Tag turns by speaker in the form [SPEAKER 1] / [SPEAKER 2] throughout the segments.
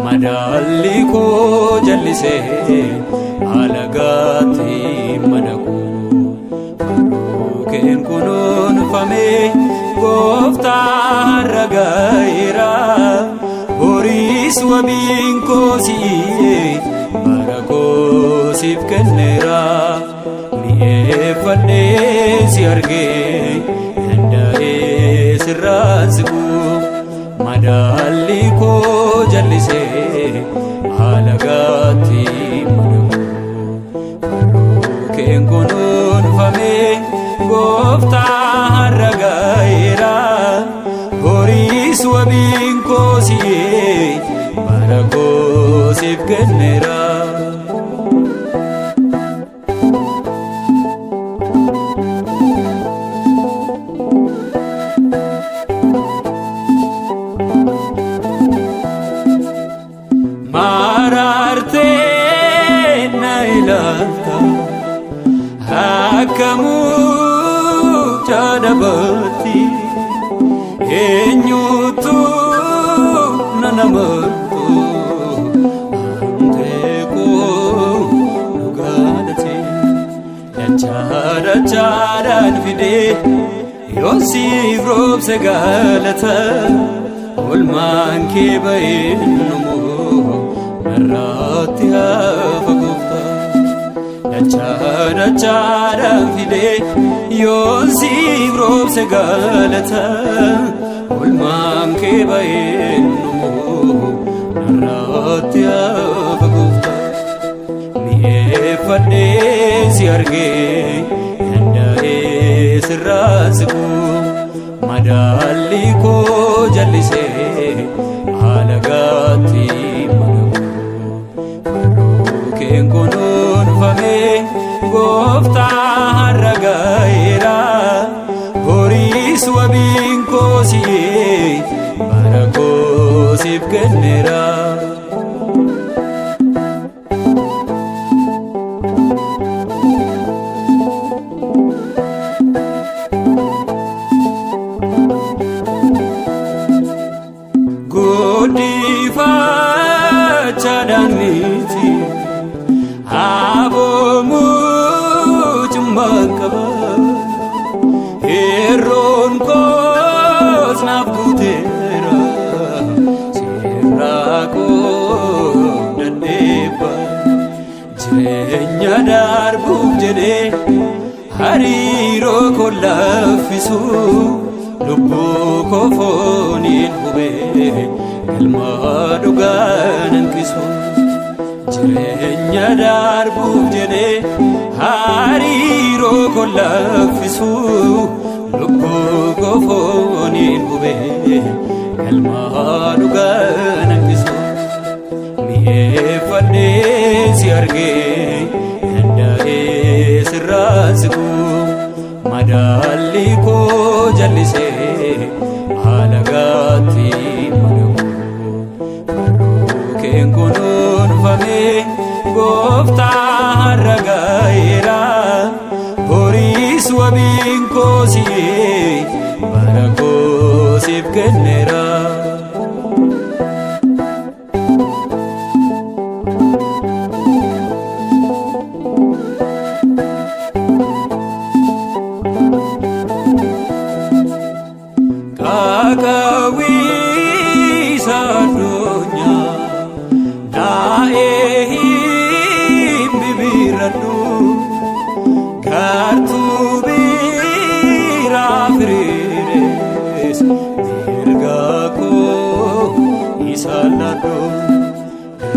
[SPEAKER 1] Madaalli koo jallisee alagaatti madaqu. Farruu keen kunuunfamee gooftaa har'a ga'eera. Boriis wabiin koo si'ee bara koo siif kenneera. Mi'eeffadhee si argee danda'ee sirraan siqu. Madaalli koo jallisee alagaatti madaqu. Farruu keen kunuunfamee gooftaa har'a ga'eera. Boriis wabiin koo si'ee bara koo siif kenneera. Maraartee na ilaalta akka mucaa dhabaatti eenyutu na namartu antee koo dhugaadhate dachaa dachaadhaan fidee yoon siif roobse galata olmaan kee ba'eennumoo narraatti hafa gooftaa. Dachaa dachaadhaan fidee yoon siif roobse galata olmaan kee ba'eennumoo narraatti hafa gooftaa. Mi'eeffadhee si argee danda'ee sirraan siqu. Madaalli koo jallisee alagaatti madaqu. Farruu keen kunuunfamee gooftaa har'a ga'eera. Boriis wabiin koo si'ee bara koo siif kenneera. Guddifachaadhaan miti aboomuu cimmaan qaba. Yeroon koos naaf guuteera seerraa koo daddeebba. Jireenya darbuuf jedhee hariiroo koo laaffisu lubbuu koo fooniin hubee galmaa dhugaa nanqisu. Jireenya darbuuf jedhee hariiroo koo laaffisu lubbuu koo fooniin hubee galmaa dhugaa nanqisu. Mi'eeffadhee si argee danda'ee sirraan siqu. Madaalli koo jallisee alagaatti madaqu. Farruu keen kunuunfamee gooftaa har'a ga'eera. Boriis wabiin koo si'ee bara koo siif kenneera. Qaaqawwiisa addunyaa naa'ee hin bibirradhu gartuu biraa firiirees mirga koo isaan laadhu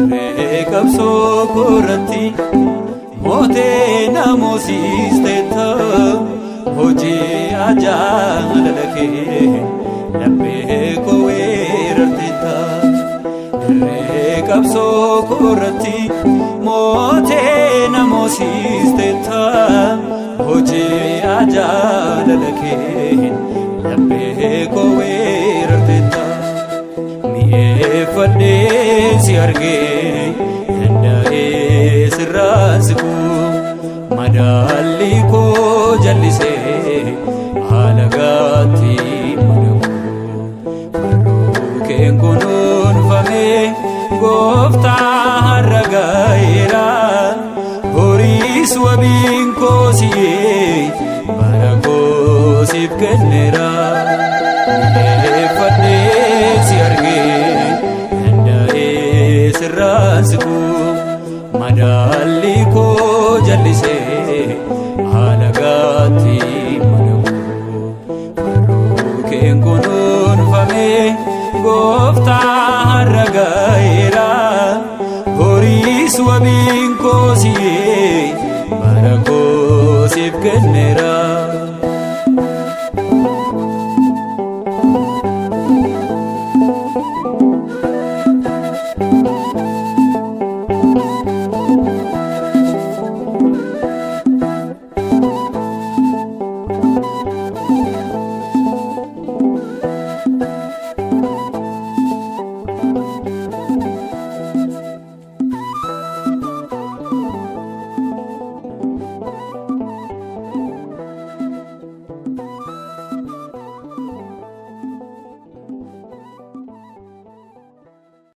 [SPEAKER 1] dirree qabsoo koorratti mootee namoosisteetta hojii ajaalala kee laphee koo weerarteetta. Dirree qabsoo koorratti mootee namoosisteetta hojii ajaalala kee laphee koo weerarteetta. Mi'eeffadhee si argee danda'ee sirraan siqu. Madaalli koo jallisee alagaatti madaqu. Farruu keen kunuunfamee gooftaa. kenneera. Mi'eeffadhee si argee danda'ee sirraan siqu, madaalli koo jallisee alagaatti madaqu. Farruu keen kunuunfamee gooftaa har'a ga'eera. Horiis wabii.